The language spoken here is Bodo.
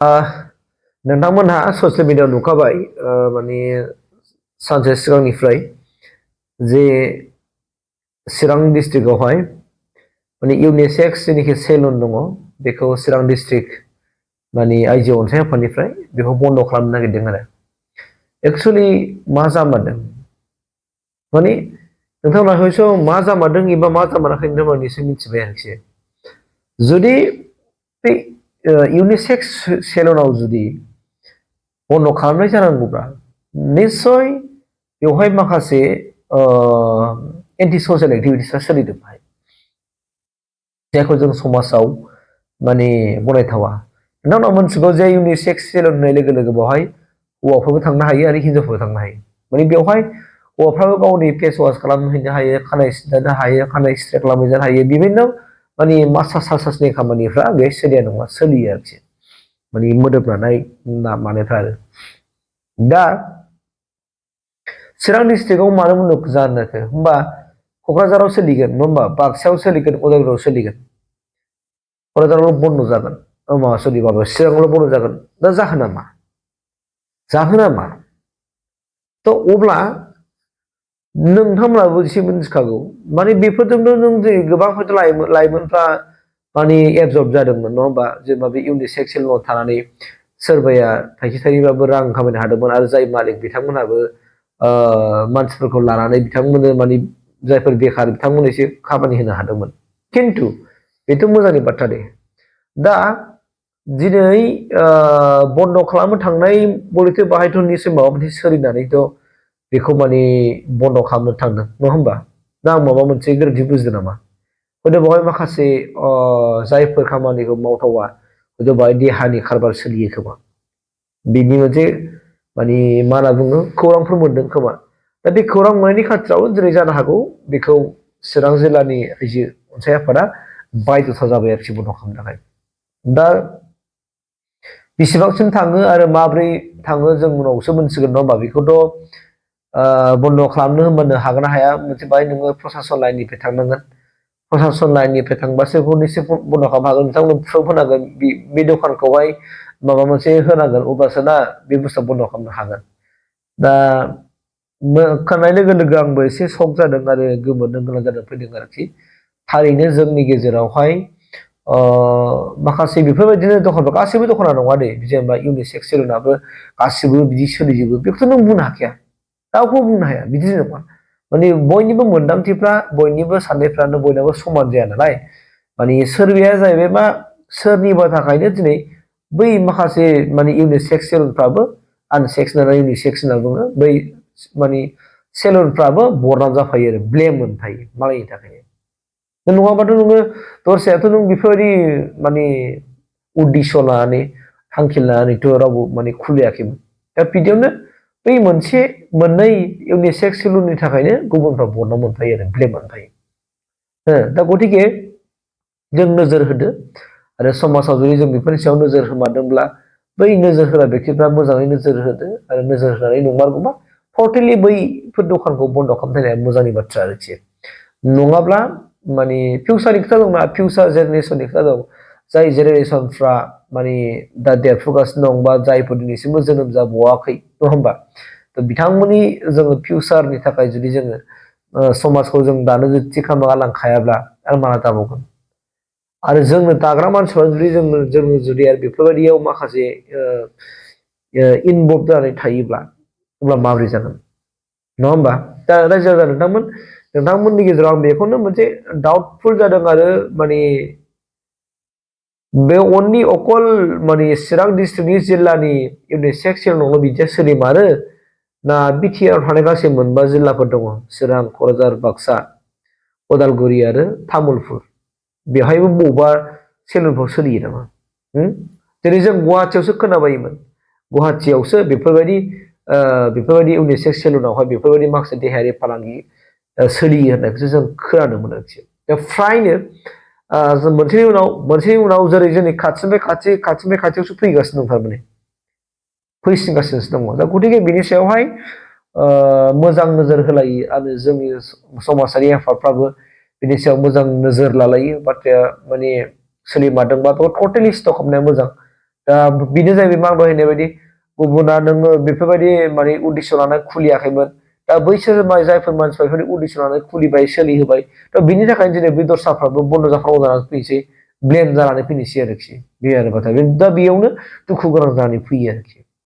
नोंथांमोनहा ससियेल मिडियायाव नुखाबाय माने सानसे सिगांनिफ्राय जे चिरां डिस्ट्रिक्टआवहाय माने इउनिसेक्स जेनाखि सेलुन दङ बेखौ चिरां डिस्ट्रिक्ट माने आइजो अनसाय आफादनिफ्राय बेखौ बन्द खालामनो नागिरदों आरो एक्चुअलि मा जामारदों माने नोंथांमोना हयथ' मा जामारदों एबा मा जामाराखै नोंथांमोना एसे मिथिबाय आरोखि जुदि बे इउनिसेक्स सेलुनाव जुदि बन्द खालामनाय जानांगौब्ला निश्चय बेवहाय माखासे एन्टि ससियेल एक्टिभिटिसआ सोलिदों बाहाय जायखौ जों समाजाव माने गनायथावा नोंथांमोना मोनथिगौ जे इउनिसेक्स सेलुन होननाय लोगो लोगो बेवहाय हौवाफोरबो थांनो हायो आरो हिन्जावफोरबो थांनो हायो माने बेवहाय हौवाफ्राबो गावनि फेस वास खालामहैनो हायो खानाय सिनजानो हायो खानाय स्ट्रेट खालामहैनो हायो बिभिन्न माने मासाज सासाजनि खामानिफ्रा बे सोलिया नङा सोलियो आरोखि माने मोदोम लानाय मानायफ्रा आरो दा चिरां डिस्ट्रिक्टआव मानो मुलुग जानोखो होमबा क'क्राझाराव सोलिगोन नङा होमबा बाक्सायाव सोलिगोन उदालगुरियाव सोलिगोन क'क्राझाराव बन्द जागोन माबा सरि माबा चिराङावल' बन्द जागोन दा जाहोना मा थ' अब्ला नोंथांमोनाबो एसे मिथिखागौ माने बेफोरजोंनो नों जे गोबां हयथ' लाइमोनफ्रा माने एबजर्ब जादोंमोन नङा होमबा जेनेबा बे इउनिसेक्स सेलुनाव थानानै सोरबाया थाइसे थाइनैबाबो रां खामायनो हादोंमोन आरो जाय मालिक बिथांमोनहाबो मानसिफोरखौ लानानै बिथांमोननो माने जायफोर बेखार बिथांमोननो एसे खामानि होनो हादोंमोन खिन्थु बेथ' मोजांनि बाथ्रा दे दा दिनै बन्द खालामनो थांनाय बलिथे बाहायथ' निसय माबा मोनसे सोलिनानैथ' बेखौ माने बन्द खालामनो थांदों नङा होमबा दा आं माबा मोनसे गोरोन्थि बुजिदों नामा हयथ' बेवहाय माखासे जायफोर खामानिखौ मावथावा हयथ' बेवहाय देहानि खारबार सोलियो खोमा बिनि मोनसे माने मा होनना बुङो खौरांफोर मोनदों खोमा दा बे खौरां मोननायनि खाथियाव दिनै जानो हागौ बेखौ चिरां जिल्लानि आइजो अनसाय आफादा बायद'था जाबाय आरोखि बन्द खालामनो थाखाय दा बेसेबांसिम थाङो आरो माब्रै थाङो जों उनावसो मोनसिगोन नङा होमबा बेखौथ' बन्द खालामनो होनबानो हागोन ना हाया मोनसे बाहाय नोङो प्रसासन लाइननिफ्राय थांनांगोन प्रसासन लाइननिफ्राय थांबासो निश्चय बन्द खालामनो हागोन बिथांमोन प्रुफ होनांगोन बे दखानखौहाय माबा मोनसे होनांगोन अब्लासो ना बे बुस्थुआ बन्द खालामनो हागोन दा खोनानाय लोगो लोगो आंबो एसे शक जादों आरो गोमोनो गोनां जादों फैदों आरोखि थारैनो जोंनि गेजेरावहाय माखासे बेफोरबायदिनो दखानफोर गासैबो दखाना नङा दे जेनेबा इउनिसेक्स सेलुनाबो गासिबो बिदि सोलिजोबो बेखौथ' नों बुंनो हाखाया रावबो बुंनो हाया बिदि नङा माने बयनिबो मोनदांथिफ्रा बयनिबो साननायफ्रानो बयनाबो समान जाया नालाय माने सोरबाया जाहैबाय मा सोरनिबा थाखायनो दिनै बै माखासे माने इउनिसेक्स सेलुनफ्राबो आनसेक्स नालाय इउनिसेक्स होनना बुङो बै माने सेलुनफ्राबो बरनाम जाफायो आरो ब्लेम मोनफायो मालायनि थाखायनो नङाबाथ' नोङो दस्रायाथ' नों बेफोरबायदि माने उद्दिस' लानानै थांखि लानानैथ' रावबो माने खुलियाखैमोन दा बिदियावनो बै मोनसे मोननै इउनिसेक्स सेलुननि थाखायनो गुबुनफ्रा बरनाम मोनफायो आरो ब्लेम मोनफायो दा गतिके जों नोजोर होदो आरो समाजाव जुदि जों बेफोरनि सायाव नोजोर होमारदोंब्ला बै नोजोर होग्रा व्यक्तिफ्रा मोजाङै नोजोर होदो आरो नोजोर होनानै नंमारगौबा टटेलि बैफोर दखानखौ बन्द खालामनाया मोजांनि बाथ्रा आरोखि नङाब्ला माने फिउचारनि खोथा दंना फिउचार जेनेरेसननि खोथा दं जाय जेनेरेसनफ्रा माने दा देरफुगासिनो दं बा जायफोर दिनैसिमबो जोनोम जाबावाखै नङा होमबा थ' बिथांमोननि जोङो फिउचारनि थाखाय जुदि जोङो समाजखौ जों दानो थि खालामना गालांखायाब्ला आरो माला दाबावगोन आरो जोंनो दाग्रा मानसिफ्रा जुदि जोङो जुदि आरो बेफोरबायदियाव माखासे इनभल्भ जानानै थायोब्ला अब्ला माबोरै जागोन नङा होमबा दा रायजो राजा नोंथांमोननि गेजेराव आं बेखौनो मोनसे डाउटफुल जादों आरो माने बे अनलि अकल माने चिरां डिस्ट्रिक्टनि जिल्लानि इउनिसेक्स सेलुनावल' बिदिया सोलिमारो ना बिटिआर थानाय गासै मोनबा जिल्लाफोर दङ चिरां क'क्राझार बाक्सा उदालगुरि आरो तामुलपुर बेवहायबो बबेबा सेलुनफ्राव सोलियो नामा जेरै जों गुवाहाटियावसो खोनाबायोमोन गुवाहाटियावसो बेफोरबायदि इउनिसेक्स सेलुनावहाय बेफोरबायदि माखासे देहायारि फालांगि सोलियो होननायखौसो जों खोनानो मोनो आरोखि दा फ्रायनो जों मोनसेनि उनाव जेरै जोंनि खाथिनिफ्राय खाथियावसो फैगासिनो दं थारमाने फैसिनगासिनोसो दङ दा गतिके बिनि सायावहाय मोजां नोजोर होलायो आरो जोंनि समाजारि आफादफ्राबो बिनि सायाव मोजां नोजोर लालायो बाथ्राया माने सोलिमारदोंबा बेखौ टटेलि स्टप खालामनाया मोजां दा बेनो जाहैबाय मा दहाय होननाय बायदि गुबुना नोङो बेफोरबायदि माने उद्देश्य लानानै खुलियाखैमोन दा बैसोर जायफोर मानसिफोरा बेफोरबायदि उद्देश्य लानानै खुलिबाय सोलिहोबाय दा बिनि थाखायनो दिनै बे दस्राफ्राबो बन्द' जाथाव जानानै फैनोसै ब्लेम जानानै फैनोसै आरोखि बे आरो बाथ्रा दा बेयावनो दुखु गोनां जानानै फैयो आरोखि